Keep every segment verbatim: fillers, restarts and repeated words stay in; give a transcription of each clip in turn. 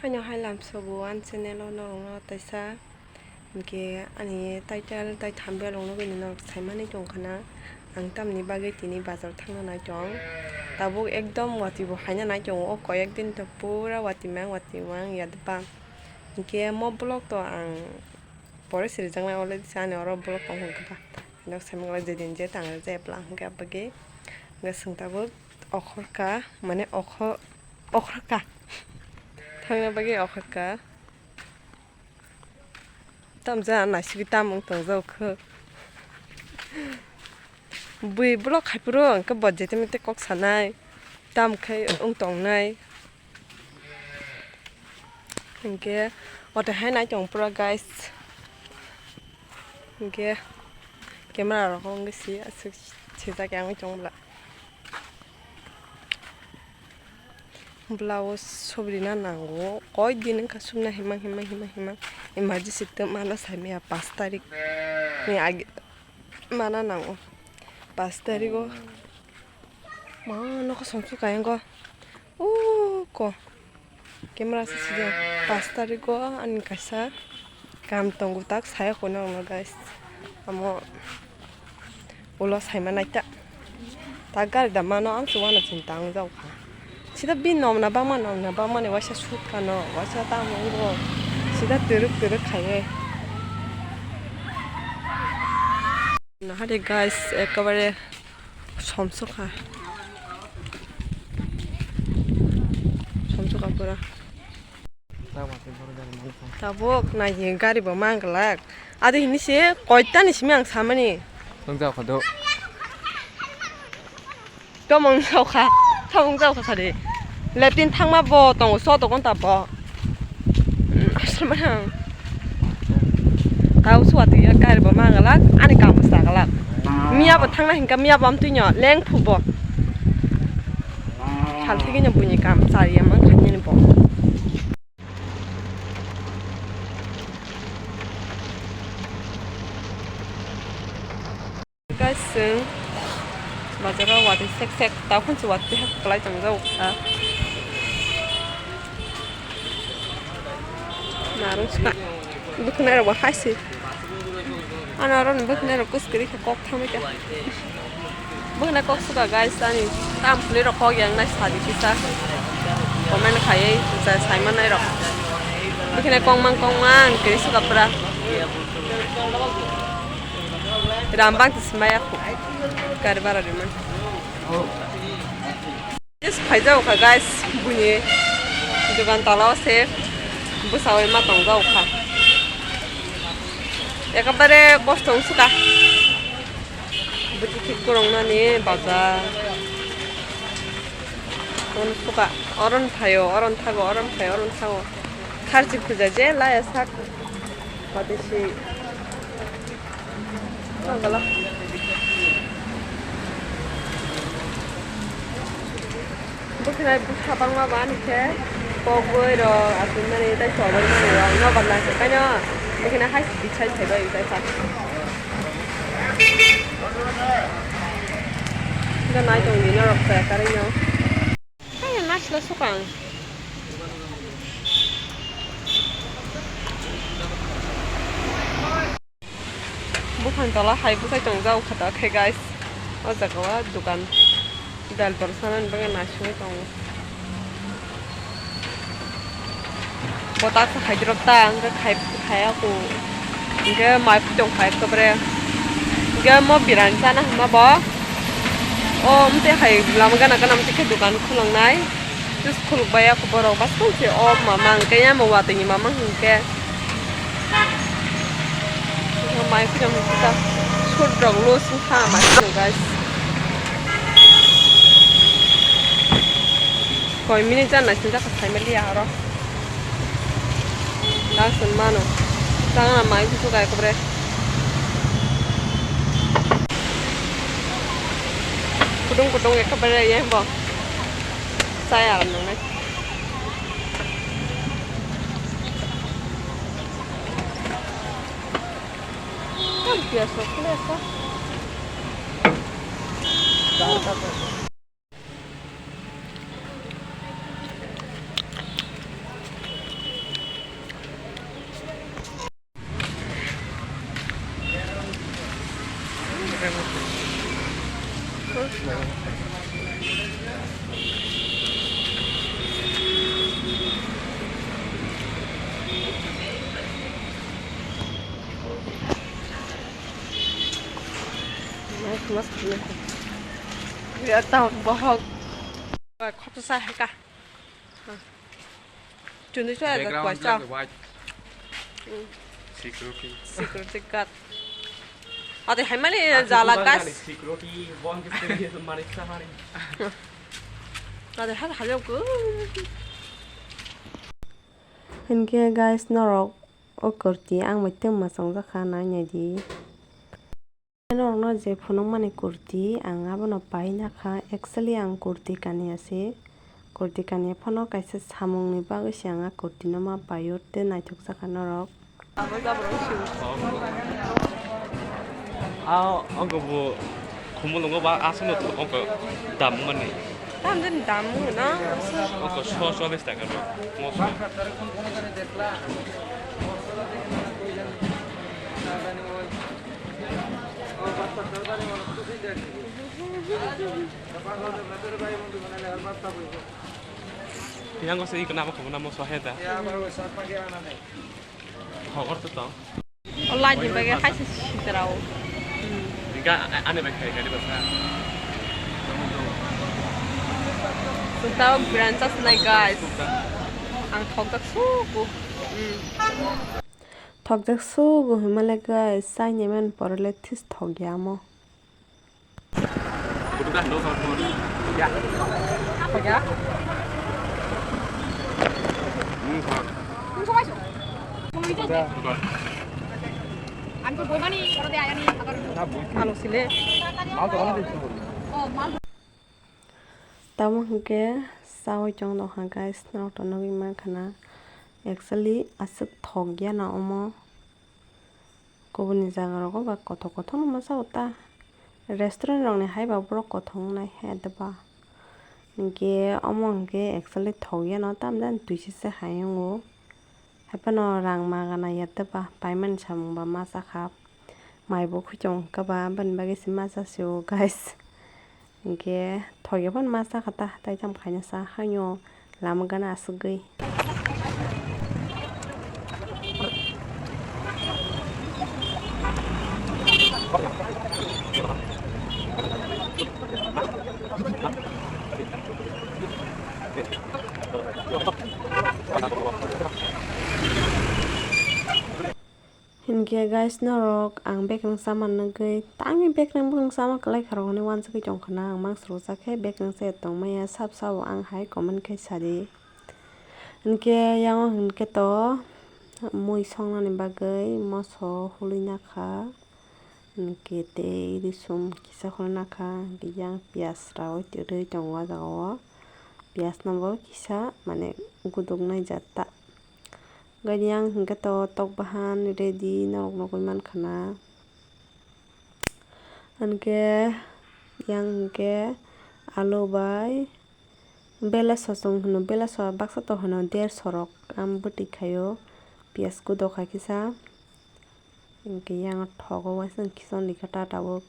Haino hai lamsogo ani channel o norokno taisa, hinkhe ani title tai thumbnail rok nugwi norok saimani tongkha na, ang tamni bagwi tini bazar thangna nai tong. Tabuk ekdom watwi bo haina nai tongo, o koyek din to pura watwi mang watwi mang ya deba. Hinkhe mo vlog to ang pore se rijaknai, already se ani oro vlog tong hwn kha ba. Nok sai manglak, jedin je tang rwjak epla hwnkhe abagwi hwnkhe chwng tabuk okhorka, mane okho-, okhorka. Thangna bagwi okhorka. Tamja naisugwi tam wng tongjak kho. Bui vlog khai phuru hwnkhe bo jete mete kok sanai, tam khai wng tongnai. Hinkhe ote hai nai tong pura guys. Hinkhe camera rok wngwi si aswk sijak yang tong bwla. Blouse sobrina nango, koi din wngkha subna himang himang himang himang. Emergency tei mano saimaya pash tarik ni age mana nango, pash tarik o. Ma nokho songsu kayang go. Uko. Camera se sijak. Pash tarik o ani kaisa kam tongo, tak saya kono wngno guys. Amo ulo saima naita. Ta gari da mano ang se uano chinta wng jao kha. Sida bi nomna bangma nomna bangmani waisa sut kano, waisa tamo wng go. Sida twrwk twrwk khaye. Nahari guys, ekabare somsokha. Somsokha pura. Tabuk nai gari bo manglak. Adi hini se koita ni simi ang samani. Tong jao kha do. Tomong jao kha. Tomong jao kha sadi. Latrine thangma bo tongo, so tongo ta bo. Asal mahang. Tau suwa twi gari bo manglak, ani kaam bo saglak. Miya bo thangna hinka, miya bo amtwi no leng phu bo. Sal thigi no buini kaam chariya mang khanya ni bo. Guys, chwng bazaro watwi sek sek, tao khon se watwi hak kwlai tong jago kha. Narwng swkang bwkhwnai rok bo hai se. Ano oro ni bwkhwnai rok kwskwrwi khe kok thamwi kha. Bwkhwnai kok swkang guys, ani tam khlwi rok kok yang nai sadi kisa. Comment khaiwi sai manai rok. Bwkhwnai kok mang kok mang kwrwi swkang pura. Ram bang tisi maya khu. Gari bara rimani. Just phaijao kha guys, buini dogan tolao se bwsai ma tongjao kha. Ekabare kosto wng swkha. Bwtwi thik kwrwng nani bazar. Oron swkha, oron phaio, oron thago, oron phaio, oron thago. Kharchi puja je laya sak. Watwi si. Bwkhwnai bwsa bangma ba ani khe kok boi rok aswk mani tei chobwi mani rok nobar lai khe kaino bwkhwnai hai bichai thaibai tei sa. Nai tong di norok chaya karwi no. Hai, nasla swkang. Buphang tola hai bwsai tongjak kha ta khe, guys. O jaga o dukan dal bor sanani bagwi naisingwi tongo. Bo tak sa khai rw ta, hwnkhe khai, khai aku. Hwnkhe mai phi tong khai, ekbare. Hwnkhe mo birani chana hwnma bo. O, mtwi hai lama gana gana mtwi khe dukan khulungnai. Juice khuluk bai aku borok, bas tong se o mama, hwnkhe ya mo watwi ni mama hwnkhe. Mai phi tong kha, sut rok loose wngkha mai phi tong, guys. Koi minute jan naising jak kha saimaliya oro. Last mano. Tangna mai kuchuk ekbare. Kutung kutung ekbare ye bo. Chai aram nangnai. Tam piyaj rok khle sa. Mas kini. Ya, tao bohok. Khotsa hai ka. Chuni chwa da Background kwasa. Black and white. Mm. Security. Security guard. Ate hai mani jala guys. Security, bom ke security mari sa mari. Ate ha ha ko. Hinkhe guys, norok o kurti ang bai tei mwchang jakha, nai nai di. Norokno je phunukmani kurti, ang abono pai nakha. Actually, ang kurti kaniya se. Kurti kaniya phano kaisa samungni bagwi se ang a kurtino ma paio, tei naithok jakha norok. Ah, ang bo khumulungo ba aswkno ongko dam mani. Tam den dam no? Ongko so, so bes taka no. Moso. Yang ko se iko nama ko nama so heda. Hogor to to. O light ni bagwi hai se sitrao. Ga ani bai khai gari basa. Tao brand chas nai guys. Ang thok dak suku. Thokjak sugu hwnmale guys, chaini man porole this thokya omo. Alo sile. Tamo hwnkhe chawi chong nokha guys, norok to nugwi mankha na. Actually aswk thokya na omo. Kubuni jaga rogo ba kothok kothok no masa o ta. Restaurant rok ni hai ba borok kothok wngnai hai da ba. Hinkhe omo hinkhe actually thokya no, tamjani twisa se hai wngo. Haiphano rang ma gana ya da ba, paimani samung ba masa kha. Mai bo khuichung kha ba, aboni bagwi se masa se o guys. Hinkhe thokya phano ma chakha ta, tai tamo khaina cha haino lama gana aswkgwi. Hinkhe guys, norok ang bekereng sama nugwi, tangwi bekereng bwkhwrang sama kwlai kha rok hwnwi uansugwi tongkha na, ang mangsa rwchak khe bekereng se tongmaya, sab sabo ang hai comment khai sadi. Hinkhe yang o hinkhe to mui songnani bagwi moso hului nakha, hinkhe tei risum kisa hului nakha, hinkhe yang piyaj raui twi rwi tongo o jaga o, piyaj no bo kisa mane guduknai jat ta. Gari ang hinkhe to tok bahan ready norok nugwi mankha na. Hinkhe yang hinkhe alu bai belaso chwng hwno, belaso baksa to hwno derso rok, ang bwtwi khaio piyaj kudok hai kisa. Hinkhe yang thogo waisa kisa ni khe ta tabuk.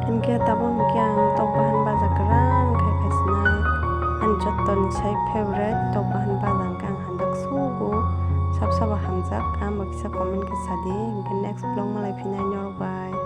Hinkhe tabuk hinkhe ang tok bahan baja kwran khai khaisina. Ani jottoni sai favorite tok bahan baja hinkhe ang hanjak sugo. Sab sabo hamjak, kaham bo kisa comment khe sadi, hinkhe next vlog malai phinai norok bai.